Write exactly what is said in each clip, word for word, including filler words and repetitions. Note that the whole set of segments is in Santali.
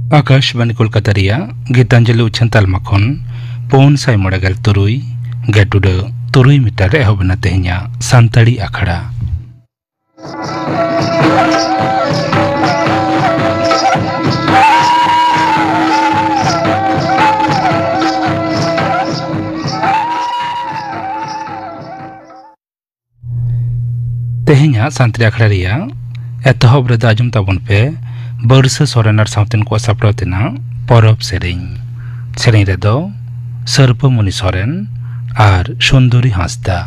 ᱟᱠᱟᱥᱵᱟᱱᱤ ᱠᱳᱞᱠᱟᱛᱟ ᱨᱮᱭᱟᱜ ᱜᱤᱛᱟᱧᱡᱚᱞᱤ ᱩᱪᱷᱟᱹᱱ ᱛᱟᱞᱢᱟ ᱠᱷᱚᱱ ᱯᱩᱱ ᱥᱟᱭ ᱢᱚᱬᱮ ᱜᱮᱞ ᱛᱩᱨᱩᱭ ᱜᱮᱴᱩᱰᱟᱹ ᱛᱩᱨᱩᱭ ᱢᱤᱴᱟᱨ ᱨᱮ ᱮᱦᱚᱵ ᱮᱱᱟ ᱛᱮᱦᱮᱧᱟᱜ ᱥᱟᱱᱛᱟᱲᱤ ᱟᱠᱷᱲᱟ᱾ ᱛᱮᱦᱮᱧᱟᱜ ᱥᱟᱱᱛᱟᱲᱤ ᱟᱠᱷᱲᱟ ᱨᱮᱭᱟᱜ ᱮᱛᱚᱦᱚᱵ ᱨᱮᱫᱚ ᱟᱸᱡᱚᱢ ᱛᱟᱵᱚᱱ ᱯᱮ ᱵᱟᱹᱨᱥᱟᱹ ᱥᱚᱨᱮᱱ ᱟᱨ ᱥᱟᱶᱛᱮᱱ ᱠᱚᱣᱟᱜ ᱥᱟᱯᱲᱟᱣ ᱛᱮᱱᱟᱜ ᱯᱚᱨᱚᱵᱽ ᱥᱮᱨᱮᱧ᱾ ᱥᱮᱨᱮᱧ ᱨᱮᱫᱚ ᱥᱟᱹᱨᱯᱟᱹᱢᱩᱱᱤ ᱥᱚᱨᱮᱱ ᱟᱨ ᱥᱩᱱᱫᱚᱨᱤ ᱦᱟᱸᱥᱫᱟ᱾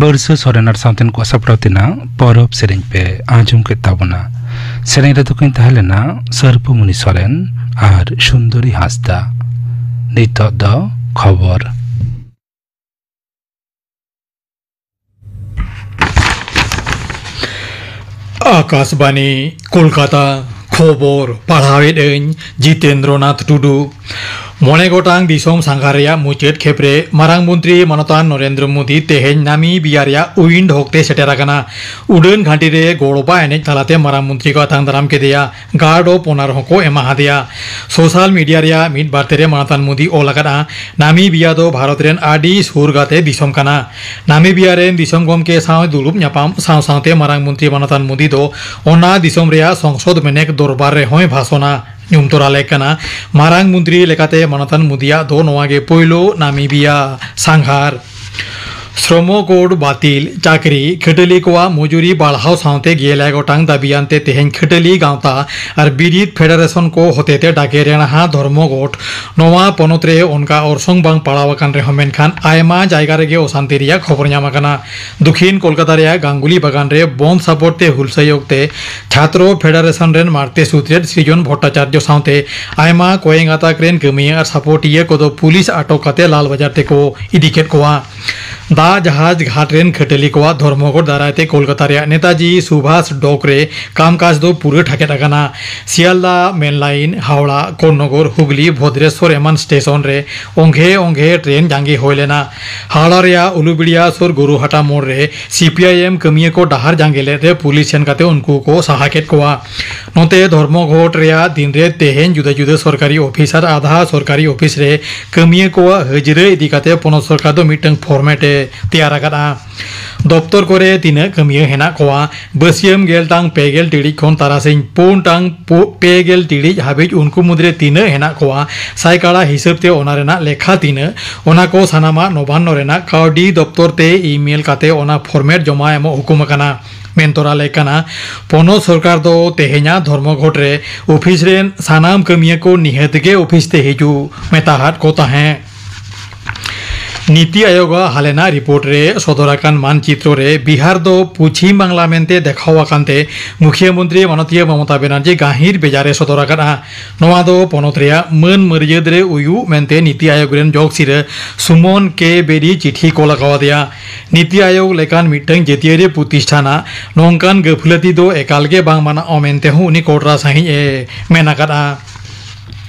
ᱯᱟᱹᱨᱥᱟᱹ ᱥᱚᱨᱮᱱ ᱟᱨ ᱥᱟᱶᱛᱮᱱ ᱠᱚᱣᱟᱜ ᱥᱟᱯᱲᱟᱣ ᱛᱮᱱᱟᱜ ᱯᱚᱨᱚᱵᱽ ᱥᱮᱨᱮᱧ ᱯᱮ ᱟᱸᱡᱚᱢ ᱠᱮᱫ ᱛᱟᱵᱚᱱᱟ᱾ ᱥᱮᱨᱮᱧ ᱨᱮᱫᱚ ᱠᱤᱱ ᱛᱟᱦᱮᱸ ᱞᱮᱱᱟ ᱥᱟᱹᱨᱯᱩᱢᱩᱱᱤ ᱥᱚᱨᱮᱱ ᱟᱨ ᱥᱩᱱᱫᱚᱨᱤ ᱦᱟᱸᱥᱫᱟ᱾ ᱱᱤᱛᱚᱜ ᱫᱚ ᱠᱷᱚᱵᱚᱨ᱾ ᱟᱠᱟᱥᱵᱟᱱᱤ, ᱠᱳᱞᱠᱟᱛᱟ᱾ ᱠᱷᱚᱵᱚᱨ ᱯᱟᱲᱦᱟᱣᱮᱫ ᱟᱹᱧ ᱡᱤᱛᱮᱱᱫᱨᱚᱱᱟᱛᱷ ᱴᱩᱰᱩ᱾ ᱢᱚᱬᱮ ᱜᱚᱴᱟᱝ ᱫᱤᱥᱚᱢ ᱥᱟᱸᱜᱷᱟᱨ ᱨᱮᱭᱟᱜ ᱢᱩᱪᱟᱹᱫ ᱠᱷᱮᱯ ᱨᱮ ᱢᱟᱨᱟᱝ ᱢᱚᱱᱛᱨᱤ ᱢᱟᱱᱚᱛᱟᱱ ᱱᱚᱨᱮᱱᱫᱨᱚ ᱢᱳᱫᱤ ᱛᱮᱦᱮᱧ ᱱᱟᱢᱤᱵᱤᱭᱟ ᱨᱮᱭᱟᱜ ᱩᱭᱤᱱᱰ ᱦᱚᱠ ᱛᱮ ᱥᱮᱴᱮᱨ ᱟᱠᱟᱱᱟ᱾ ᱩᱰᱟᱹᱱ ᱜᱷᱟᱹᱴᱤ ᱨᱮ ᱜᱚᱲᱚᱯᱟ ᱮᱱᱮᱡ ᱛᱟᱞᱟᱛᱮ ᱢᱟᱨᱟᱝ ᱢᱚᱱᱛᱨᱤ ᱠᱚ ᱟᱛᱟᱝ ᱫᱟᱨᱟᱢ ᱠᱮᱫᱮᱭᱟ᱾ Guard of Honour ᱦᱚᱸᱠᱚ ᱮᱢᱟ ᱦᱟᱫᱮᱭᱟ᱾ ᱥᱳᱥᱟᱞ ᱢᱤᱰᱤᱭᱟ ᱨᱮᱭᱟᱜ ᱢᱤᱫ ᱵᱟᱨᱛᱮ ᱨᱮ ᱢᱟᱱᱚᱛᱟᱱ ᱢᱳᱫᱤ ᱚᱞ ᱟᱠᱟᱫᱼᱟ, ᱱᱟᱢᱤᱵᱤᱭᱟ ᱫᱚ ᱵᱷᱟᱨᱚᱛ ᱨᱮᱱ ᱟᱹᱰᱤ ᱥᱩᱨ ᱜᱟᱛᱮ ᱫᱤᱥᱚᱢ ᱠᱟᱱᱟ᱾ ᱱᱟᱢᱤᱵᱤᱭᱟ ᱨᱮᱱ ᱫᱤᱥᱚᱢ ᱜᱚᱢᱠᱮ ᱥᱟᱶ ᱫᱩᱲᱩᱵ ᱧᱟᱯᱟᱢ ᱥᱟᱶ ᱥᱟᱶᱛᱮ ᱢᱟᱨᱟᱝ ᱢᱚᱱᱛᱨᱤ ᱢᱟᱱᱚᱛᱟᱱ ᱢᱳᱫᱤ ᱫᱚ ᱚᱱᱟ ᱫᱤᱥᱚᱢ ᱨᱮᱭᱟᱜ ᱥᱚᱝᱥᱚᱫ ᱢᱮᱱᱮᱠ ᱫᱚᱨᱵᱟᱨ ᱨᱮᱦᱚᱸᱭ ᱵᱷᱟᱥᱚᱱᱟ᱾ ᱧᱩᱢ ᱛᱚᱨᱟ ᱞᱮᱠ ᱠᱟᱱᱟ, ᱢᱟᱨᱟᱝ ᱢᱚᱱᱛᱨᱤ ᱞᱮᱠᱟᱛᱮ ᱢᱟᱱᱚᱛᱟᱱ ᱢᱳᱫᱤᱭᱟᱜ ᱫᱚ ᱱᱚᱣᱟ ᱜᱮ ᱯᱳᱭᱞᱳ ᱱᱟᱢᱤᱵᱤᱭᱟ ᱥᱟᱸᱜᱷᱟᱨ᱾ ᱥᱨᱚᱢᱚ ᱠᱳᱰ ᱵᱟᱹᱛᱤᱞ, ᱪᱟᱹᱠᱨᱤ, ᱠᱷᱟᱹᱴᱟᱹᱞᱤ ᱠᱚᱣᱟᱜ ᱢᱚᱡᱩᱨᱤ ᱵᱟᱲᱦᱟᱣ ᱥᱟᱶᱛᱮ ᱜᱮᱞ ᱮᱭᱟᱭ ᱜᱚᱴᱟᱝ ᱫᱟᱹᱵᱤᱭᱟᱱ ᱛᱮ ᱛᱮᱦᱮᱧ ᱠᱷᱟᱹᱴᱟᱹᱞᱤ ᱜᱟᱶᱛᱟ ᱟᱨ ᱵᱤᱨᱤᱫ ᱯᱷᱮᱰᱟᱨᱮᱥᱚᱱ ᱠᱚ ᱦᱚᱛᱮᱛᱮ ᱰᱟᱠᱮ ᱨᱮᱱᱟᱦᱟ ᱫᱷᱚᱨᱢᱚᱜᱷᱚᱴ ᱱᱚᱣᱟ ᱯᱚᱱᱚᱛ ᱨᱮ ᱚᱱᱠᱟ ᱚᱨᱥᱚᱝ ᱵᱟᱝ ᱯᱟᱲᱟᱣ ᱟᱠᱟᱱ ᱨᱮᱦᱚᱸ, ᱢᱮᱱᱠᱷᱟᱱ ᱟᱭᱢᱟ ᱡᱟᱭᱜᱟ ᱨᱮᱜᱮ ᱚᱥᱟᱱᱛᱤ ᱨᱮᱭᱟᱜ ᱠᱷᱚᱵᱚᱨ ᱧᱟᱢ ᱟᱠᱟᱱᱟ᱾ ᱫᱚᱠᱷᱤᱱ ᱠᱳᱞᱠᱟᱛᱟ ᱨᱮᱭᱟᱜ ᱜᱟᱝᱜᱩᱞᱤ ᱵᱟᱜᱟᱱ ᱨᱮ ᱵᱚᱱᱫ ᱥᱟᱯᱚᱴ ᱛᱮ ᱦᱩᱞᱥᱟᱹᱭ ᱚᱠᱛᱮ ᱪᱷᱟᱛᱨᱚ ᱯᱷᱮᱰᱟᱨᱮᱥᱚᱱ ᱨᱮᱱ ᱢᱟᱬᱛᱮ ᱥᱩᱛᱨᱮᱛ ᱥᱨᱤᱡᱚᱱ ᱵᱷᱚᱴᱴᱟᱪᱟᱨᱡᱚ ᱥᱟᱶᱛᱮ ᱟᱭᱢᱟ ᱠᱚᱭᱮ ᱜᱟᱛᱟᱠ ᱨᱮᱱ ᱠᱟᱹᱢᱤᱭᱟᱹ ᱟᱨ ᱥᱟᱯᱚᱴᱤᱭᱟᱹ ᱠᱚᱫᱚ ᱯᱩᱞᱤᱥ ᱟᱴᱚᱠ ᱠᱟᱛᱮ ᱞᱟᱞ ᱵᱟᱡᱟᱨ ᱛᱮᱠᱚ ᱤᱫᱤ ᱠᱮᱫ ᱠᱚᱣᱟ᱾ ᱫᱟᱜ ᱡᱟᱦᱟᱡᱽ ᱜᱷᱟᱴ ᱨᱮᱱ ᱠᱷᱟᱹᱴᱟᱹᱞᱤ ᱠᱚᱣᱟᱜ ᱫᱷᱚᱨᱢᱚᱜᱷᱚᱴ ᱫᱟᱨᱟᱭ ᱛᱮ ᱠᱳᱞᱠᱟᱛᱟ ᱨᱮᱭᱟᱜ ᱱᱮᱛᱟᱡᱤ ᱥᱩᱵᱷᱟᱥ ᱰᱚᱠ ᱨᱮ ᱠᱟᱢᱠᱟᱡᱽ ᱫᱚ ᱯᱩᱨᱟᱹ ᱴᱷᱟᱠᱮᱫ ᱟᱠᱟᱱᱟ᱾ ᱥᱤᱭᱟᱞᱫᱟ ᱢᱮᱱ ᱞᱟᱭᱤᱱ, ᱦᱟᱣᱲᱟ, ᱠᱚᱨᱱᱚᱜᱚᱨ, ᱦᱩᱜᱽᱞᱤ, ᱵᱷᱚᱫᱨᱮᱥᱣᱚᱨ ᱮᱢᱟᱱ ᱥᱴᱮᱥᱚᱱ ᱨᱮ ᱚᱝᱜᱷᱮ ᱚᱝᱜᱷᱮ ᱴᱨᱮᱱ ᱡᱟᱸᱜᱮ ᱦᱩᱭ ᱞᱮᱱᱟ᱾ ᱦᱟᱣᱲᱟ ᱨᱮᱭᱟᱜ ᱩᱞᱩᱵᱤᱲᱤᱭᱟ ᱥᱩᱨ ᱜᱩᱨᱩᱦᱟᱴᱟ ᱢᱳᱲ ᱨᱮ ᱥᱤ ᱯᱤ ᱟᱭ ᱮᱢ ᱠᱟᱹᱢᱤᱭᱟᱹ ᱠᱚ ᱰᱟᱦᱟᱨ ᱡᱟᱸᱜᱮ ᱞᱮᱫ ᱨᱮ ᱯᱩᱞᱤᱥ ᱥᱮᱱ ᱠᱟᱛᱮ ᱩᱱᱠᱩ ᱠᱚ ᱥᱟᱦᱟ ᱠᱮᱫ ᱠᱚᱣᱟ᱾ ᱱᱚᱛᱮ ᱫᱷᱚᱨᱢᱚᱜᱷᱚᱴ ᱨᱮᱭᱟᱜ ᱫᱤᱱ ᱨᱮ ᱛᱮᱦᱮᱧ ᱡᱩᱫᱟᱹ ᱡᱩᱫᱟᱹ ᱥᱚᱨᱠᱟᱨᱤ ᱚᱯᱷᱤᱥ ᱟᱨ ᱟᱫᱷᱟ ᱥᱚᱨᱠᱟᱨᱤ ᱚᱯᱷᱤᱥ ᱨᱮ ᱠᱟᱹᱢᱤᱭᱟᱹ ᱠᱚᱣᱟᱜ ᱦᱟᱹᱡᱨᱟᱹ ᱤᱫᱤ ᱠᱟᱛᱮ ᱯᱚᱱᱚᱛ ᱥᱚᱨᱠᱟᱨ ᱫᱚ ᱢᱤᱫᱴᱟᱝ ᱯᱷᱚᱨᱢᱮᱴ ᱮ ᱛᱮᱭᱟᱨ ᱟᱠᱟᱫᱼᱟ᱾ ᱫᱚᱯᱛᱚᱨ ᱠᱚᱨᱮ ᱛᱤᱱᱟᱹᱜ ᱠᱟᱹᱢᱤᱭᱟᱹ ᱦᱮᱱᱟᱜ ᱠᱚᱣᱟ, ᱵᱟᱹᱥᱭᱟᱹᱢ ᱜᱮᱞ ᱴᱟᱝ ᱯᱮ ᱜᱮᱞ ᱴᱤᱲᱤᱡ ᱠᱷᱚᱱ ᱛᱟᱨᱟᱥᱤᱧ ᱯᱩᱱ ᱴᱟᱝ ᱯᱩ-, ᱯᱮ ᱜᱮᱞ ᱴᱤᱲᱤᱡ ᱦᱟᱹᱵᱤᱡ ᱩᱱᱠᱩ ᱢᱩᱫᱽᱨᱮ ᱛᱤᱱᱟᱹᱜ ᱦᱮᱱᱟᱜ ᱠᱚᱣᱟ, ᱥᱟᱭᱠᱟᱲᱟ ᱦᱤᱥᱟᱹᱵ ᱛᱮ ᱚᱱᱟ ᱨᱮᱱᱟᱜ ᱞᱮᱠᱷᱟ ᱛᱤᱱᱟᱹᱜ, ᱚᱱᱟ ᱠᱚ ᱥᱟᱱᱟᱢᱟᱜ ᱱᱚᱵᱟᱱᱱᱚ ᱨᱮᱱᱟᱜ ᱠᱟᱹᱣᱰᱤ ᱫᱚᱯᱛᱚᱨ ᱛᱮ ᱤᱢᱮᱞ ᱠᱟᱛᱮ ᱚᱱᱟ ᱯᱷᱚᱨᱢᱮᱴ ᱡᱚᱢᱟ ᱮᱢᱚᱜ ᱦᱩᱠᱩᱢ ᱟᱠᱟᱱᱟ᱾ ᱢᱮᱱ ᱛᱚᱨᱟ ᱞᱮᱠ ᱠᱟᱱᱟ, ᱯᱚᱱᱚᱛ ᱥᱚᱨᱠᱟᱨ ᱫᱚ ᱛᱮᱦᱮᱧᱟᱜ ᱫᱷᱚᱨᱢᱚᱜᱷᱚᱴ ᱨᱮ ᱚᱯᱷᱤᱥ ᱨᱮᱱ ᱥᱟᱱᱟᱢ ᱠᱟᱹᱢᱤᱭᱟᱹ ᱠᱚ ᱱᱤᱦᱟᱹᱛ ᱜᱮ ᱚᱯᱷᱤᱥ ᱛᱮ ᱦᱤᱡᱩᱜ ᱢᱮᱛᱟᱦᱟᱫ ᱠᱚ ᱛᱟᱦᱮᱸᱫ᱾ ᱱᱤᱛᱤ ᱟᱭᱳᱜᱽ ᱟᱜ ᱦᱟᱞᱮᱱᱟᱜ ᱨᱤᱯᱳᱨᱴ ᱨᱮ ᱥᱚᱫᱚᱨ ᱟᱠᱟᱱ ᱢᱟᱱᱪᱤᱛᱨᱚ ᱨᱮ ᱵᱤᱦᱟᱨ ᱫᱚ ᱯᱚᱪᱷᱤᱢ ᱵᱟᱝᱞᱟ ᱢᱮᱱᱛᱮ ᱫᱮᱠᱷᱟᱣ ᱟᱠᱟᱱ ᱛᱮ ᱢᱩᱠᱷᱤᱭᱟᱹ ᱢᱚᱱᱛᱨᱤ ᱢᱟᱱᱚᱛᱤᱭᱟᱹ ᱢᱚᱢᱚᱛᱟ ᱵᱮᱱᱟᱨᱡᱤ ᱜᱟᱹᱦᱤᱨ ᱵᱮᱡᱟᱨ ᱮ ᱥᱚᱫᱚᱨ ᱟᱠᱟᱫᱼᱟ᱾ ᱱᱚᱣᱟ ᱫᱚ ᱯᱚᱱᱚᱛ ᱨᱮᱭᱟᱜ ᱢᱟᱹᱱ ᱢᱟᱹᱨᱭᱟᱹᱫ ᱨᱮ ᱩᱭᱩᱜ ᱢᱮᱱᱛᱮ ᱱᱤᱛᱤ ᱟᱭᱳᱜᱽ ᱨᱮᱱ ᱡᱚᱜᱽ ᱥᱤᱨᱟᱹ ᱥᱩᱢᱚᱱ ᱠᱮ ᱵᱮᱨᱤ ᱪᱤᱴᱷᱤ ᱠᱚᱞ ᱟᱠᱟᱣᱟᱫᱮᱭᱟ᱾ ᱱᱤᱛᱤ ᱟᱭᱳᱜᱽ ᱞᱮᱠᱟᱱ ᱢᱤᱫᱴᱟᱝ ᱡᱟᱹᱛᱤᱭᱟᱹᱨᱤ ᱯᱨᱚᱛᱤᱥᱴᱷᱟᱱᱟᱜ ᱱᱚᱝᱠᱟᱱ ᱜᱟᱹᱯᱷᱞᱟᱹᱛᱤ ᱫᱚ ᱮᱠᱟᱞ ᱜᱮ ᱵᱟᱝ ᱢᱟᱱᱟᱜᱼᱟ ᱢᱮᱱᱛᱮ ᱦᱚᱸ ᱩᱱᱤ ᱠᱚᱰᱨᱟ ᱥᱟᱺᱦᱤᱡ ᱮ ᱢᱮᱱ ᱟᱠᱟᱫᱼᱟ᱾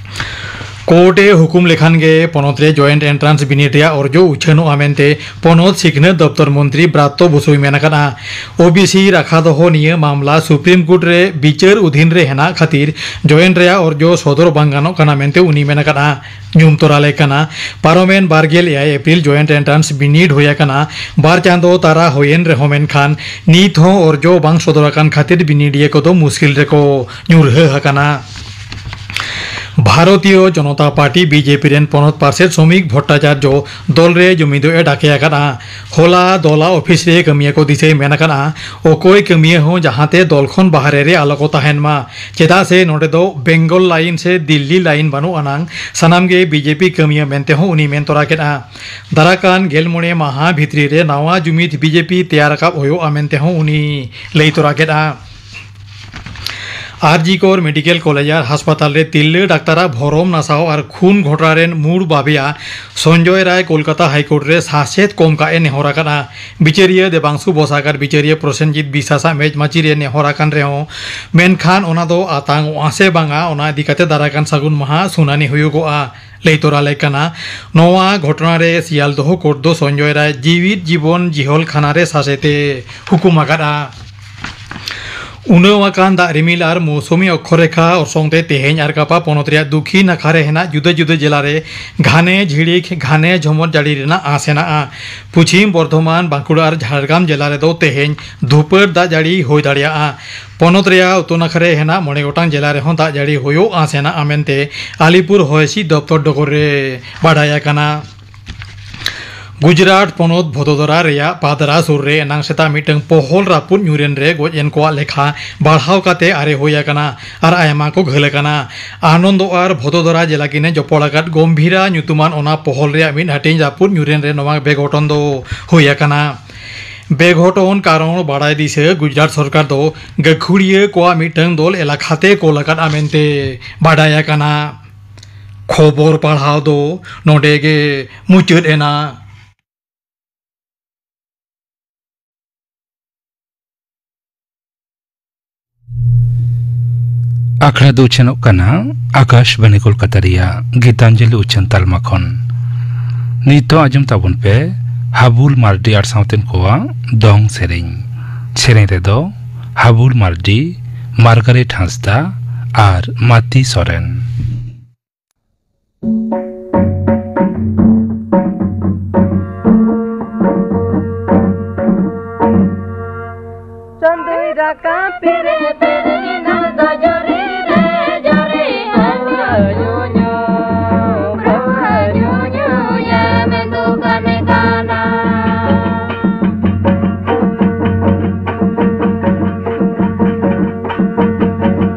ᱠᱳᱨᱴ ᱮ ᱦᱩᱠᱩᱢ ᱞᱮᱠᱷᱟᱱ ᱜᱮ ᱯᱚᱱᱚᱛ ᱨᱮ ᱡᱚᱭᱮᱱᱴ ᱮᱱᱴᱨᱟᱱᱥ ᱵᱤᱱᱤᱰ ᱨᱮᱭᱟᱜ ᱚᱨᱡᱚ ᱩᱪᱷᱟᱹᱱᱚᱜᱼᱟ ᱢᱮᱱᱛᱮ ᱯᱚᱱᱚᱛ ᱥᱤᱠᱷᱱᱟᱹᱛ ᱫᱚᱯᱛᱚᱨ ᱢᱚᱱᱛᱨᱤ ᱵᱨᱟᱛᱛᱚ ᱵᱚᱥᱩᱭ ᱢᱮᱱ ᱟᱠᱟᱫᱼᱟ᱾ ᱳᱵᱤᱥᱤ ᱨᱟᱠᱷᱟ ᱫᱚᱦᱚ ᱱᱤᱭᱟᱹ ᱢᱟᱢᱞᱟ ᱥᱩᱯᱨᱤᱢ ᱠᱳᱨᱴ ᱨᱮ ᱵᱤᱪᱟᱹᱨ ᱚᱫᱷᱤᱱ ᱨᱮ ᱦᱮᱱᱟᱜ ᱠᱷᱟᱹᱛᱤᱨ ᱡᱚᱭᱮᱱᱴ ᱨᱮᱭᱟᱜ ᱚᱨᱡᱚ ᱥᱚᱫᱚᱨ ᱵᱟᱝ ᱜᱟᱱᱚᱜ ᱠᱟᱱᱟ ᱢᱮᱱᱛᱮ ᱩᱱᱤ ᱢᱮᱱ ᱟᱠᱟᱫᱼᱟ᱾ ᱧᱩᱢ ᱛᱚᱨᱟ ᱞᱮ ᱠᱟᱱᱟ, ᱯᱟᱨᱚᱢᱮᱱ ᱵᱟᱨᱜᱮᱞ ᱮᱭᱟᱭ ᱮᱯᱨᱤᱞ ᱡᱚᱭᱮᱱᱴ ᱮᱱᱴᱨᱟᱱᱥ ᱵᱤᱱᱤᱰ ᱦᱩᱭ ᱟᱠᱟᱱᱟ᱾ ᱵᱟᱨ ᱪᱟᱸᱫᱚ ᱛᱟᱨᱟ ᱦᱩᱭᱮᱱ ᱨᱮᱦᱚᱸ ᱢᱮᱱᱠᱷᱟᱱ ᱱᱤᱛ ᱦᱚᱸ ᱚᱨᱡᱚ ᱵᱟᱝ ᱥᱚᱫᱚᱨ ᱟᱠᱟᱱ ᱠᱷᱟᱹᱛᱤᱨ ᱵᱤᱱᱤᱰᱤᱭᱟᱹ ᱠᱚᱫᱚ ᱢᱩᱥᱠᱤᱞ ᱨᱮᱠᱚ ᱧᱩᱨᱦᱟᱹ ᱟᱠᱟᱱᱟ᱾ ᱵᱷᱟᱨᱚᱛᱤᱭᱚ ᱡᱚᱱᱚᱛᱟ ᱯᱟᱨᱴᱤ ᱵᱤᱡᱮᱯᱤ ᱨᱮᱱ ᱯᱚᱱᱚᱛ ᱯᱟᱨᱥᱮᱛ ᱥᱚᱢᱤᱠ ᱵᱷᱚᱴᱴᱟᱪᱟᱨᱡᱚ ᱫᱚᱞ ᱨᱮ ᱡᱩᱢᱤᱫᱚᱜ ᱮ ᱰᱟᱠᱮ ᱟᱠᱟᱫᱼᱟ᱾ ᱦᱚᱞᱟ ᱫᱚᱞᱟ ᱚᱯᱷᱤᱥ ᱨᱮ ᱠᱟᱹᱢᱤᱭᱟᱹ ᱠᱚ ᱫᱤᱥᱟᱹᱭ ᱢᱮᱱ ᱟᱠᱟᱫᱼᱟ, ᱚᱠᱚᱭ ᱠᱟᱹᱢᱤᱭᱟᱹ ᱦᱚᱸ ᱡᱟᱦᱟᱸᱛᱮ ᱫᱚᱞ ᱠᱷᱚᱱ ᱵᱟᱦᱨᱮ ᱨᱮ ᱟᱞᱚ ᱠᱚ ᱛᱟᱦᱮᱱ ᱢᱟ, ᱪᱮᱫᱟᱜ ᱥᱮ ᱱᱚᱰᱮ ᱫᱚ ᱵᱮᱝᱜᱚᱞ ᱞᱟᱭᱤᱱ ᱥᱮ ᱫᱤᱞᱞᱤ ᱞᱟᱭᱤᱱ ᱵᱟᱹᱱᱩᱜ ᱟᱱᱟᱝ, ᱥᱟᱱᱟᱢ ᱜᱮ ᱵᱤᱡᱮᱯᱤ ᱠᱟᱹᱢᱤᱭᱟᱹ ᱢᱮᱱᱛᱮ ᱦᱚᱸ ᱩᱱᱤ ᱢᱮᱱ ᱛᱚᱨᱟ ᱠᱮᱫᱼᱟ᱾ ᱫᱟᱨᱟᱠᱟᱱ ᱜᱮᱞ ᱢᱚᱬᱮ ᱢᱟᱦᱟ ᱵᱷᱤᱛᱨᱤ ᱨᱮ ᱱᱟᱣᱟ ᱡᱩᱢᱤᱫ ᱵᱤᱡᱮᱯᱤ ᱛᱮᱭᱟᱨ ᱨᱟᱠᱟᱵ ᱦᱩᱭᱩᱜᱼᱟ ᱢᱮᱱᱛᱮ ᱦᱚᱸ ᱩᱱᱤ ᱞᱟᱹᱭ ᱛᱚᱨᱟ ᱠᱮᱫᱼᱟ᱾ ᱟᱨᱡᱤ ᱠᱚᱨ ᱢᱮᱰᱤᱠᱮᱞ ᱠᱚᱞᱮᱡᱽ ᱟᱨ ᱦᱟᱥᱯᱟᱛᱟᱞ ᱨᱮ ᱛᱤᱨᱞᱟᱹ ᱰᱟᱠᱛᱟᱨᱟᱜ ᱵᱷᱚᱨᱚᱢ ᱱᱟᱥᱟᱣ ᱟᱨ ᱠᱷᱩᱱ ᱜᱷᱚᱴᱚᱱᱟ ᱨᱮᱱ ᱢᱩᱲ ᱵᱟᱵᱤᱭᱟ ᱥᱚᱧᱡᱚᱭ ᱨᱟᱭ ᱠᱳᱞᱠᱟᱛᱟ ᱦᱟᱭᱠᱳᱨᱴ ᱨᱮ ᱥᱟᱥᱮᱛ ᱠᱚᱢ ᱠᱟᱜ ᱮ ᱱᱮᱦᱚᱨ ᱟᱠᱟᱫᱼᱟ᱾ ᱵᱤᱪᱟᱹᱨᱤᱭᱟᱹ ᱫᱮᱵᱟᱝᱥᱩ ᱵᱚᱥᱟᱠ ᱟᱨ ᱵᱤᱪᱟᱹᱨᱤᱭᱟᱹ ᱯᱨᱚᱥᱮᱱᱡᱤᱛ ᱵᱤᱥᱟᱥ ᱟᱜ ᱢᱮᱪ ᱢᱟᱹᱪᱤ ᱨᱮ ᱱᱮᱦᱚᱨ ᱟᱠᱟᱱ ᱨᱮᱦᱚᱸ, ᱢᱮᱱᱠᱷᱟᱱ ᱚᱱᱟ ᱫᱚ ᱟᱛᱟᱝ ᱚᱜᱼᱟ ᱥᱮ ᱵᱟᱝᱟ, ᱚᱱᱟ ᱤᱫᱤ ᱠᱟᱛᱮ ᱫᱟᱨᱟᱭ ᱠᱟᱱ ᱥᱟᱹᱜᱩᱱ ᱢᱟᱦᱟ ᱥᱩᱱᱟᱹᱱᱤ ᱦᱩᱭᱩᱜᱚᱜᱼᱟ᱾ ᱞᱟᱹᱭ ᱛᱚᱨᱟ ᱞᱮ ᱠᱟᱱᱟ, ᱱᱚᱣᱟ ᱜᱷᱚᱴᱚᱱᱟ ᱨᱮ ᱥᱤᱭᱟᱞᱫᱚᱦᱚ ᱠᱳᱨᱴ ᱫᱚ ᱥᱚᱧᱡᱚᱭ ᱨᱟᱭ ᱡᱤᱣᱤᱫ ᱡᱤᱵᱚᱱ ᱡᱤᱦᱚᱞ ᱠᱷᱟᱱᱟ ᱨᱮ ᱥᱟᱥᱮᱛᱮ ᱦᱩᱠᱩᱢ ᱟᱠᱟᱫᱼᱟ᱾ ᱩᱱᱟᱹᱣ ᱟᱠᱟᱱ ᱫᱟᱜ ᱨᱤᱢᱤᱞ ᱟᱨ ᱢᱳᱣᱥᱩᱢᱤ ᱚᱠᱠᱷᱚᱨᱮᱠᱷᱟ ᱚᱨᱥᱚᱝ ᱛᱮ ᱛᱮᱦᱮᱧ ᱟᱨ ᱜᱟᱯᱟ ᱯᱚᱱᱚᱛ ᱨᱮᱭᱟᱜ ᱫᱩᱠᱷᱤ ᱱᱟᱠᱷᱟ ᱨᱮ ᱦᱮᱱᱟᱜ ᱡᱩᱫᱟᱹ ᱡᱩᱫᱟᱹ ᱡᱮᱞᱟ ᱨᱮ ᱜᱷᱟᱱᱮ ᱡᱷᱤᱲᱤᱠ, ᱜᱷᱟᱱᱮ ᱡᱷᱚᱢᱚᱨ ᱡᱟᱹᱲᱤ ᱨᱮᱱᱟᱜ ᱟᱸᱥ ᱦᱮᱱᱟᱜᱼᱟ᱾ ᱯᱩᱪᱷᱤᱢ ᱵᱚᱨᱫᱷᱚᱢᱟᱱ, ᱵᱟᱸᱠᱩᱲᱟ ᱟᱨ ᱡᱷᱟᱲᱜᱨᱟᱢ ᱡᱮᱞᱟ ᱨᱮᱫᱚ ᱛᱮᱦᱮᱧ ᱫᱷᱩᱯᱟᱹᱲ ᱫᱟᱜ ᱡᱟᱹᱲᱤ ᱦᱩᱭ ᱫᱟᱲᱮᱭᱟᱜᱼᱟ᱾ ᱯᱚᱱᱚᱛ ᱨᱮᱭᱟᱜ ᱩᱛᱛᱚᱨ ᱱᱟᱠᱷᱟ ᱨᱮ ᱦᱮᱱᱟᱜ ᱢᱚᱬᱮ ᱜᱚᱴᱟᱝ ᱡᱮᱞᱟ ᱨᱮᱦᱚᱸ ᱫᱟᱜ ᱡᱟᱹᱲᱤ ᱦᱩᱭᱩᱜ ᱟᱸᱥ ᱦᱮᱱᱟᱜᱼᱟ ᱢᱮᱱᱛᱮ ᱟᱞᱤᱯᱩᱨ ᱦᱚᱭ ᱦᱤᱸᱥᱤᱫ ᱫᱚᱯᱛᱚᱨ ᱰᱚᱜᱚᱨ ᱨᱮ ᱵᱟᱰᱟᱭ ᱟᱠᱟᱱᱟ᱾ ᱜᱩᱡᱽᱨᱟᱴ ᱯᱚᱱᱚᱛ ᱵᱷᱚᱫᱳᱫᱚᱨᱟ ᱨᱮᱭᱟᱜ ᱯᱟᱫᱽᱨᱟ ᱥᱩᱨ ᱨᱮ ᱮᱱᱟᱝ ᱥᱮᱛᱟᱜ ᱢᱤᱫᱴᱟᱝ ᱯᱚᱦᱚᱞ ᱨᱟᱹᱯᱩᱫ ᱧᱩᱨᱮᱱ ᱨᱮ ᱜᱚᱡ ᱮᱱ ᱠᱚᱣᱟᱜ ᱞᱮᱠᱷᱟ ᱵᱟᱲᱦᱟᱣ ᱠᱟᱛᱮ ᱟᱨᱮ ᱦᱩᱭ ᱟᱠᱟᱱᱟ ᱟᱨ ᱟᱭᱢᱟ ᱠᱚ ᱜᱷᱟᱹᱞ ᱟᱠᱟᱱᱟ᱾ ᱟᱱᱚᱱᱫᱚ ᱟᱨ ᱵᱷᱚᱫᱳᱫᱚᱨᱟ ᱡᱮᱞᱟ ᱠᱤᱱᱮ ᱡᱚᱯᱚᱲ ᱟᱠᱟᱫ ᱜᱚᱢᱵᱷᱤᱨᱟ ᱧᱩᱛᱩᱢᱟᱱ ᱚᱱᱟ ᱯᱚᱦᱚᱞ ᱨᱮᱭᱟᱜ ᱢᱤᱫ ᱦᱟᱹᱴᱤᱧ ᱨᱟᱹᱯᱩᱫ ᱧᱩᱨᱮᱱ ᱨᱮ ᱱᱚᱣᱟ ᱵᱮᱜᱷᱚᱴᱚᱱ ᱫᱚ ᱦᱩᱭ ᱟᱠᱟᱱᱟ᱾ ᱵᱮᱜᱷᱚᱴᱚᱱ ᱠᱟᱨᱚᱱ ᱵᱟᱲᱟᱭ ᱫᱤᱥᱟᱹ ᱜᱩᱡᱽᱨᱟᱴ ᱥᱚᱨᱠᱟᱨ ᱫᱚ ᱜᱟᱹᱠᱷᱩᱲᱤᱭᱟᱹ ᱠᱚᱣᱟᱜ ᱢᱤᱫᱴᱟᱝ ᱫᱚᱞ ᱮᱞᱟᱠᱟᱛᱮ ᱠᱳᱞ ᱟᱠᱟᱫᱼᱟ ᱢᱮᱱᱛᱮ ᱵᱟᱰᱟᱭ ᱟᱠᱟᱱᱟ᱾ ᱠᱷᱚᱵᱚᱨ ᱯᱟᱲᱦᱟᱣ ᱫᱚ ᱱᱚᱰᱮ ᱜᱮ ᱢᱩᱪᱟᱹᱫ ᱮᱱᱟ᱾ ᱟᱠᱷᱲᱟ ᱫᱚ ᱩᱪᱷᱟᱹᱱᱚᱜ ᱠᱟᱱᱟ ᱟᱠᱟᱥᱵᱟᱱᱤ ᱠᱳᱞᱠᱟᱛᱟ ᱨᱮᱭᱟᱜ ᱜᱤᱛᱟᱧᱡᱚᱞᱤ ᱩᱪᱷᱟᱹᱱ ᱛᱟᱞᱢᱟ ᱠᱷᱚᱱ᱾ ᱱᱤᱛᱚᱜ ᱟᱸᱡᱚᱢ ᱛᱟᱵᱚᱱ ᱯᱮ ᱦᱟᱵᱩᱞ ᱢᱟᱨᱰᱤ ᱟᱨ ᱥᱟᱶᱛᱮᱱ ᱠᱚᱣᱟᱜ ᱫᱚᱝ ᱥᱮᱨᱮᱧ᱾ ᱥᱮᱨᱮᱧ ᱨᱮᱫᱚ ᱦᱟᱵᱩᱞ ᱢᱟᱨᱰᱤ, ᱢᱟᱨᱜᱟᱨᱮᱴ ᱦᱟᱸᱥᱫᱟ ᱟᱨ ᱢᱟᱛᱤ ᱥᱚᱨᱮᱱ᱾ ᱪᱟᱸᱫᱚᱭ ᱨᱟᱠᱟᱵ ᱯᱮᱨᱮ ᱯᱮᱨᱮ ᱱᱟᱞ ᱫᱚ ᱡᱚᱨᱤ ᱨᱮ ᱡᱚᱨᱤ ᱦᱟᱣᱟ ᱧᱩ ᱧᱩ, ᱦᱟᱣᱟ ᱧᱩ ᱧᱩ ᱭᱟ ᱢᱮᱱᱫᱚ ᱜᱟᱱᱮ ᱜᱟᱱᱟ᱾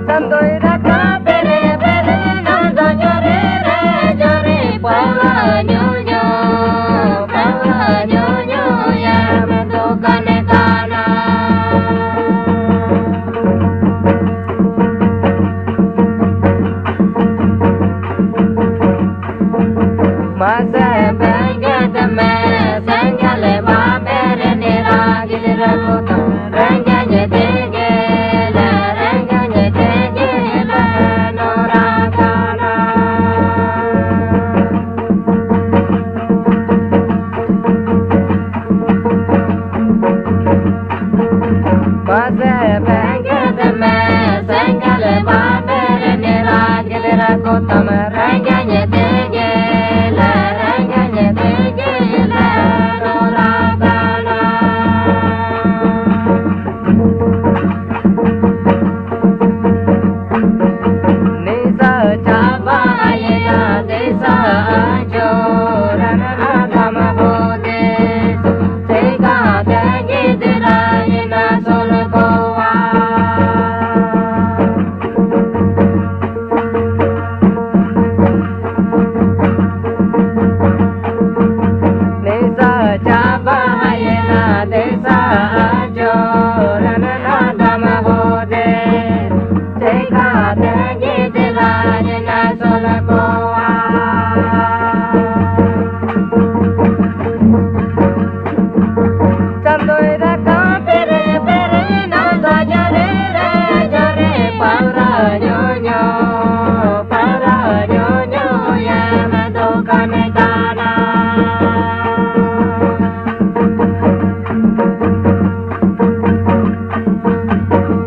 ᱪᱟᱸᱫᱚᱭ ᱨᱟᱠᱟᱵ ᱯᱮᱨᱮ ᱯᱮᱨᱮ ᱱᱟᱞ ᱫᱚ ᱡᱚᱨᱤ ᱨᱮ ᱡᱚᱨᱤ ᱦᱟᱣᱟ ᱧᱩ ᱧᱩ, ᱦᱟᱣᱟ ᱧᱩ ᱧᱩ ᱭᱟ ᱢᱮᱱᱫᱚ ᱜᱟᱱᱮ ᱜᱟᱱᱟ᱾ ᱟᱡᱚᱨ ᱱᱟᱱᱟᱫᱟᱢ ᱦᱚᱫᱮ, ᱪᱮᱠᱟᱛᱮ ᱜᱤᱫᱽᱨᱟᱹ ᱱᱟᱥᱚᱞ ᱠᱚᱣᱟ᱾ ᱪᱟᱸᱫᱚᱭ ᱨᱟᱠᱟᱵ ᱯᱮᱨᱮ ᱯᱮᱨᱮ ᱱᱚᱣᱟ ᱫᱚ ᱡᱚᱨᱮ ᱨᱮ ᱡᱚᱨᱮ, ᱯᱟᱣᱨᱟ ᱧᱩ ᱧᱩ, ᱯᱟᱣᱨᱟ ᱧᱩ ᱧᱩ ᱭᱟᱢ ᱫᱚᱠᱟᱱ ᱫᱟᱱᱟ᱾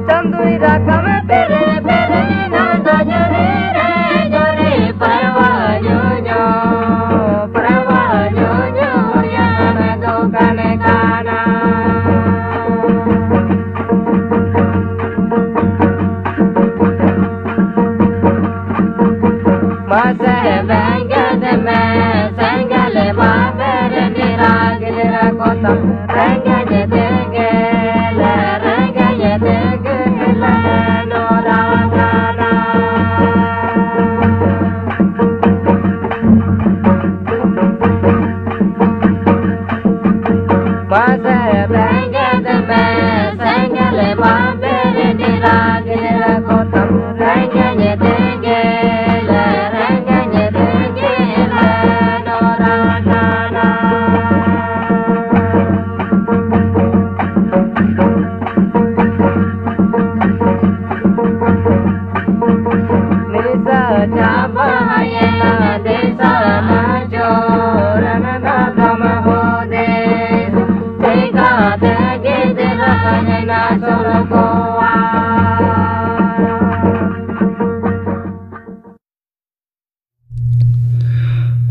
ᱪᱟᱸᱫᱚᱭ ᱨᱟᱠᱟᱵ ᱯᱮᱨᱮ ᱯᱮᱨᱮ ᱱᱚᱣᱟ ᱫᱚ ᱡᱚᱨᱮ ᱨᱮ ᱡᱚᱨᱮ, ᱯᱟᱣᱨᱟ ᱧᱩ ᱧᱩ, ᱯᱟᱣᱨᱟ ᱧᱩ ᱧᱩ ᱭᱟᱢ ᱫᱚᱠᱟᱱ ᱫᱟᱱᱟ᱾ ᱢᱟᱥᱮ ᱵᱮᱸᱜᱮᱫ ᱢᱮ ᱥᱮᱸᱜᱮᱞ ᱵᱟᱵᱮᱨ ᱰᱮᱨᱟ, ᱜᱤᱫᱽᱨᱟᱹ ᱠᱚ ᱛᱟᱢ ᱨᱮᱸᱜᱮᱡ ᱛᱮᱜᱮ ᱞᱮ, ᱨᱮᱸᱜᱮᱡ ᱛᱮᱜᱮ ᱞᱮ ᱱᱚᱨᱟ ᱠᱟᱱᱟ᱾ ᱢᱟᱥᱮ ᱵᱮᱸᱜᱮᱫ ᱢᱮ ᱥᱮᱸᱜᱮᱞ ᱵᱟᱵᱮᱨ ᱰᱮᱨᱟ, ᱜᱤᱫᱽᱨᱟᱹ ᱠᱚ ᱛᱟᱢ ᱨᱮᱸᱜᱮᱡ ᱛᱮᱜᱮ ᱞᱮ, ᱨᱮᱸᱜᱮᱡ ᱛᱮᱜᱮ ᱞᱮ ᱱᱚᱨᱟ ᱠᱟᱱᱟ᱾ ᱱᱤᱥᱟᱹ ᱪᱟᱵᱟᱭᱮᱱᱟ ᱫᱤᱥᱟᱹ ᱟᱡᱚᱨ ᱱᱟᱱᱟᱫᱟᱢ ᱦᱚᱫᱮ, ᱪᱮᱠᱟᱛᱮ ᱜᱤᱫᱽᱨᱟᱹ ᱱᱟᱥᱚᱞ ᱠᱚᱣᱟ᱾